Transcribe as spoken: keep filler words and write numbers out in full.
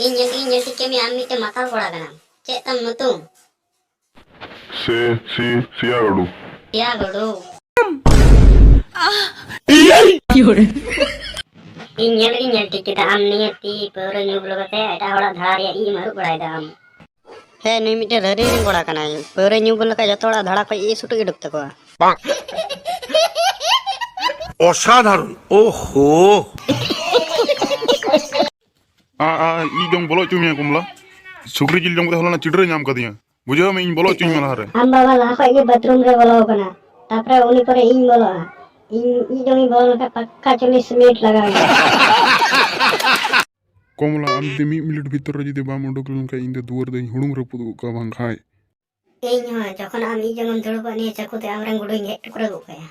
ᱤᱧ ᱧᱮᱞ ᱛᱮᱜᱤᱧ ᱧᱮᱞ ᱴᱷᱤᱠ ᱠᱮᱫ ᱢᱮᱭᱟ, ᱟᱢ ᱢᱤᱫᱴᱮᱱ ᱢᱟᱛᱟᱞ ᱠᱚᱲᱟ ᱠᱟᱱᱟᱢ᱾ ᱪᱮᱫ ᱛᱟᱢ ᱧᱩᱛᱩᱢ? ᱥᱮ, ᱥᱤ, ᱥᱤᱭᱟ ᱜᱟᱹᱰᱩ᱾ ᱥᱤᱭᱟ ᱜᱟᱹᱰᱩ᱾ ᱤᱧ ᱧᱮᱞ ᱜᱤᱧ ᱧᱮᱞ ᱴᱷᱤᱠ ᱠᱮᱫᱟ, ᱟᱢ ᱱᱤᱭᱟᱹ ᱛᱤ ᱯᱟᱹᱣᱨᱟᱹ ᱧᱩ ᱵᱚᱞᱚ ᱠᱟᱛᱮ ᱮᱴᱟᱜ ᱦᱚᱲᱟᱜ ᱫᱷᱟᱲᱟ ᱨᱮᱭᱟᱜ ᱤᱡ ᱮᱢ ᱟᱹᱨᱩᱵ ᱵᱟᱲᱟᱭᱮᱫᱟ ᱟᱢ᱾ ᱦᱮᱸ, ᱱᱩᱭ ᱢᱤᱫᱴᱮᱱ ᱨᱟᱹᱨᱤ ᱨᱮᱱ ᱠᱚᱲᱟ ᱠᱟᱱᱟᱭ᱾ ᱯᱟᱹᱣᱨᱟᱹ ᱧᱩ ᱵᱚᱞᱚ ᱞᱮᱠᱷᱟᱱ ᱡᱚᱛᱚ ᱦᱚᱲᱟᱜ ᱫᱷᱟᱲᱟ ᱠᱷᱚᱡ ᱤᱡ ᱥᱩᱴᱩᱜ ᱩᱰᱩᱠ ᱛᱟᱠᱚᱣᱟ᱾ ᱚᱥᱟᱫᱷᱟᱨᱚᱱ᱾ ᱳᱦᱳ᱾ ᱟ, ᱟ, ᱤᱧ ᱫᱚᱧ ᱵᱚᱞᱚ ᱦᱚᱪᱚ ᱢᱮᱭᱟ ᱠᱚᱢᱞᱟ᱾ ᱥᱩᱠᱨᱤ ᱡᱤᱞ ᱡᱚᱢ ᱠᱟᱛᱮ ᱦᱚᱞᱟᱱᱟᱜ ᱪᱤᱰᱨᱟᱹ ᱧᱟᱢ ᱠᱟᱫᱤᱧᱟ᱾ ᱵᱩᱡᱷᱟᱹᱣ ᱢᱮ, ᱤᱧ ᱵᱚᱞᱚ ᱦᱚᱪᱚᱧ ᱢᱮ ᱞᱟᱦᱟᱨᱮ᱾ ᱟᱢ ᱵᱟᱵᱟ ᱞᱟᱦᱟ ᱠᱷᱚᱡ ᱜᱮ ᱵᱟᱛᱷᱨᱩᱢ ᱨᱮ ᱵᱚᱞᱚ ᱟᱠᱟᱱᱟ, ᱛᱟᱯᱚᱨᱮ ᱩᱱᱤ ᱯᱚᱨᱮ ᱤᱧ ᱵᱚᱞᱚᱜᱼᱟ᱾ ᱤᱧ, ᱤᱧ ᱡᱚᱝ ᱤᱧ ᱵᱚᱞᱚ ᱞᱮᱱᱠᱷᱟᱱ ᱯᱟᱠᱠᱟ ᱪᱚᱞᱞᱤᱥ ᱢᱤᱱᱤᱴ ᱞᱟᱜᱟᱣ ᱤᱧᱟ᱾ ᱠᱚᱢᱞᱟ, ᱟᱢ ᱡᱩᱫᱤ ᱢᱤᱫ ᱢᱤᱱᱤᱴ ᱵᱷᱤᱛᱚᱨ ᱨᱮ ᱡᱩᱫᱤ ᱵᱟᱢ ᱩᱰᱩᱠ ᱞᱮᱱᱠᱷᱟᱱ, ᱤᱧ ᱫᱚ ᱫᱩᱣᱟᱹᱨ ᱫᱚᱧ ᱦᱩᱲᱩᱝ ᱨᱟᱹᱯᱩᱫ ᱜᱚᱫ ᱠᱟᱜᱼᱟ ᱵᱟᱝᱠᱷᱟᱡ᱾ ᱤᱧ ᱦᱚᱸ ᱡᱚᱠᱷᱚᱱ ᱟᱢ ᱤᱧ ᱡᱚᱝ ᱮᱢ ᱫᱩᱲᱩᱵᱚᱜ, ᱱᱤᱭᱟᱹ ᱪᱟᱹᱠᱩ ᱛᱮ ᱟᱢᱨᱮᱱ ᱜᱩᱰᱩᱧ ᱜᱮᱫ ᱴᱩᱠᱨᱟᱹ ᱜᱚᱫ ᱠᱟᱭᱟ᱾